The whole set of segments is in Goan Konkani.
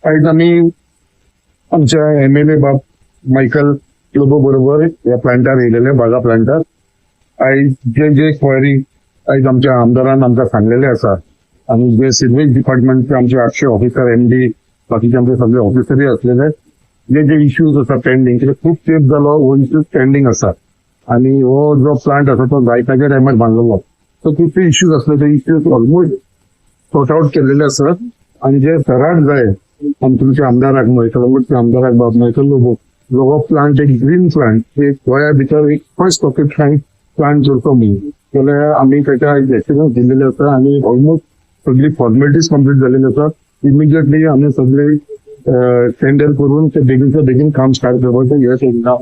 आयज आमी आमच्या एमएलए बाब मायकल लोबो बरोबर ह्या प्लांटार येयलेले, बागा प्लांटार. आयज जे जे क्वायरी आयज आमच्या आमदारान आमकां सांगलेले आसा आनी जे सिवेज डिपार्टमेंटचे आमचे 800 ऑफिसर, एमडी, बाकीचे आमचे सगळे ऑफिसरूय असलेले, जे जे इश्यूज आसा पेंडींग, कित्याक खूब तेंप जालो हो इश्यूज पेंडींग आसा आनी हो जो प्लांट आसा तो जायकाच्या टायमार बांदलेलो. सो खुबशे इश्यूज आसले, ते इश्यूज ऑलमोस्ट सॉर्ट आउट केलेले आसात. आनी जे सराक जाय आनी तुमच्या आमदाराक, कळंगूटच्या आमदाराक बाब मायकल लोबो, जो हो प्लांट एक ग्रीन प्लांट, एक गोंया भितर एक फर्स्ट ऑफ कायंड प्लांट करतो म्हणून, जाल्यार आमी ताका एश्युरन्स दिल्लेले आसा आनी ऑलमोस्ट सगळी फॉर्मेलिटीज कंप्लीट जालेली आसा. इमिजिएटली आमी सगळे टेंडर करून ते बेगीनच्या बेगीन काम स्टार्ट करपाचें हे तांकां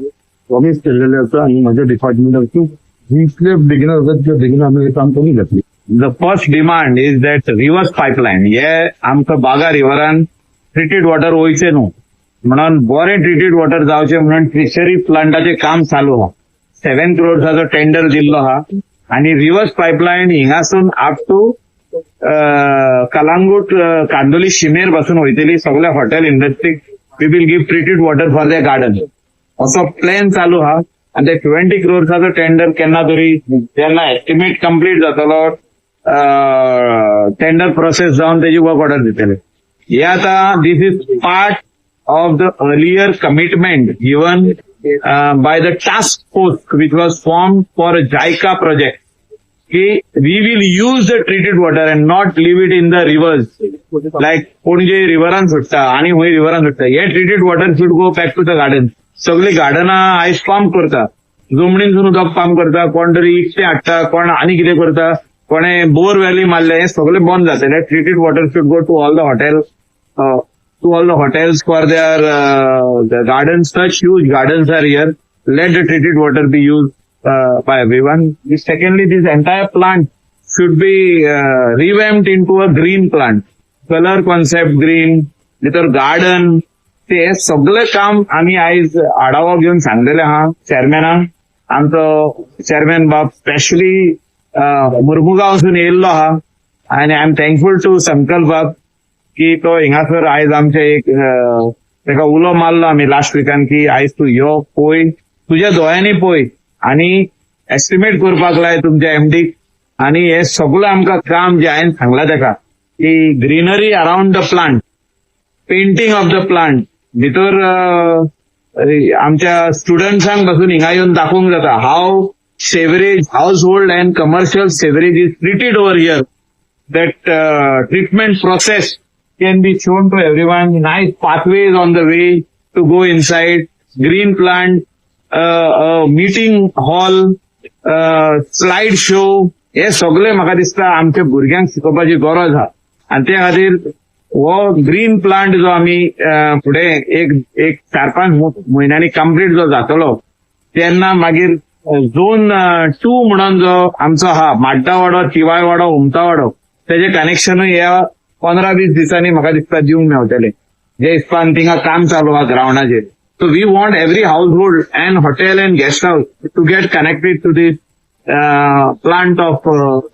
प्रॉमीस केल्लेले आसा. आनी म्हज्या डिपार्टमेंटातून जितले बेगीन जाता तितले बेगीन आमी हें काम करून घेतली. The first demand is that reverse pipeline हे आमकां बागा रिव्हरान ट्रिटेड वॉटर वयचें न्हू म्हणून, बरें ट्रिटेड वॉटर जावचें म्हणून ट्रिशरी प्लांटाचें काम चालू आहा. 7 क्रोर्साचो टेंडर दिल्लो आहा आनी रिव्हर्स पायपलायन हिंगासून अप टू कलांगूट, कांदोली शिमेर पासून वयतली. सगळ्या हॉटेल इंडस्ट्रीक we will give treated water for the garden, असो प्लॅन चालू आहा. आनी ते 20 क्रोर्साचो टेंडर केन्ना तरी, जेन्ना एस्टिमेट कंप्लीट जातलो, टेंडर प्रोसेस जावन तेजी वर्क ऑर्डर दितले. हे आतां this is part of the earlier commitment given by the task force which was formed for a JICA project की we will use the treated water and not leave it in the rivers, like Panaji रिव्हरान सोडटा आणि खंय रिव्हरान सोडटा. हे treated water should go back to the garden. सगळी गार्डनां आयज पंप करता, जमनीनसून उदक पंप करता, कोण तरी इकते हाडटा, कोण आनी कितें करता, कोणे बोर वेली मारले, हे सगळे बंद जातले. Treated water should go to all the hotel, to all the hotels for their the gardens. Such huge gardens are here. Let the treated water be used by everyone. Secondly, this entire plant should be revamped into a green plant. Color concept green, भितर गार्डन, ते सगळे काम आमी आयज आढावो घेवन सांगलेले आहा चेअरमॅनाक. आमचो चेअरमॅन बाब स्पेशली मुर्मुगांवसून येयल्लो आहा आनी I am thankful to संकल्प बाब की तो हिंगासर आयज आमचे एक ताका उलो मारलो आमी लास्ट विकान की आयज तूं यो, पळय, तुज्या दोळ्यांनी पळय आनी एस्टिमेट करपाक लाय तुमच्या एमडीक. आनी हे सगळें आमकां काम जे हांवें सांगलां ताका की greenery around the plant, painting of the plant, भितर आमच्या स्टुडंट्सांक पासून हिंगा येवन दाखोवंक जाता how sewerage, household and commercial sewerage is treated over here. That treatment process can be shown to everyone. Nice pathways on the way to go inside, green plant, meeting hall, slide show. हे सगळे म्हाका दिसता आमच्या भुरग्यांक शिकोवपाची गरज आहा. आनी त्या खातीर हो ग्रीन प्लांट जो आमी फुडें एक एक 4-5 म्हयन्यांनी कंप्लीट जो जातलो, तेन्ना मागीर झोन 2 म्हणून जो आमचो आहा, माड्डावाडो, तिवायवाडो, उमतावाडो, तेजे कनेक्शनूय ह्या 15-20 दिसांनी म्हाका दिसता दिवंक मेवतले, जे हिसपान थिंगा काम चालू आहा ग्रावंडाचेर. So we want every household and hotel and guest house to get connected to this plant of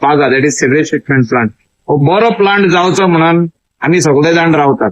Baga, that is sewerage treatment plant. हो बरो प्लांट जावचो म्हणून आमी सगळे जाण रावतात.